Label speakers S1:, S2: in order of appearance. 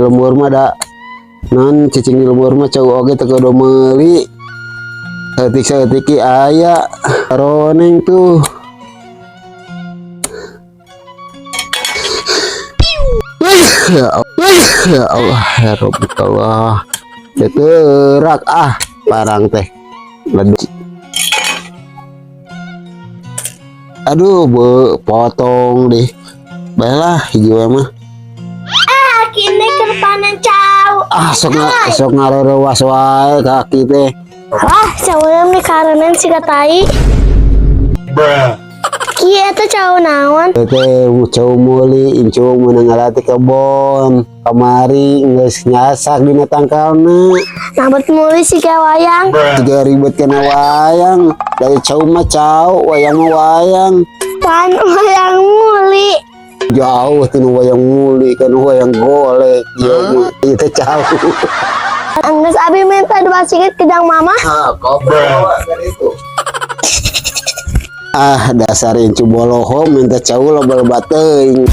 S1: Lembur mah da non cicing di lembur mah cau oge teu kudu meuli. Saeutik saeutik ge aya roneng tuh. Ya Allah, ya Allah, ya Rabbi Allah. Terak ah parang teh. Ledu. Aduh, be, potong deh. Baiklah, hiji we mah.
S2: Kini keur panen cau.
S1: Ah, sok sok ngarerewas wae kaki teh.
S2: Wah, cau nih karenen siga tai. Kieu eta cau naon?
S1: Teh cau meuli incu meunang ngalati kebon. Kamari geus nyasak dina tangkalna.
S2: Nabet meuli siga wayang.
S1: Tiga ribet kena wayang. Dari cau mah cau, wayang mah wayang.
S2: Pan wayang muli.
S1: Jauh tina wayang muli kan wayang golek. Ieu mah ieu teh cau.
S2: Enggeus abi minta dua sikit kejang mama.
S1: Ah, itu. Ah, dasar incu boloho minta cau loba-loba teuing.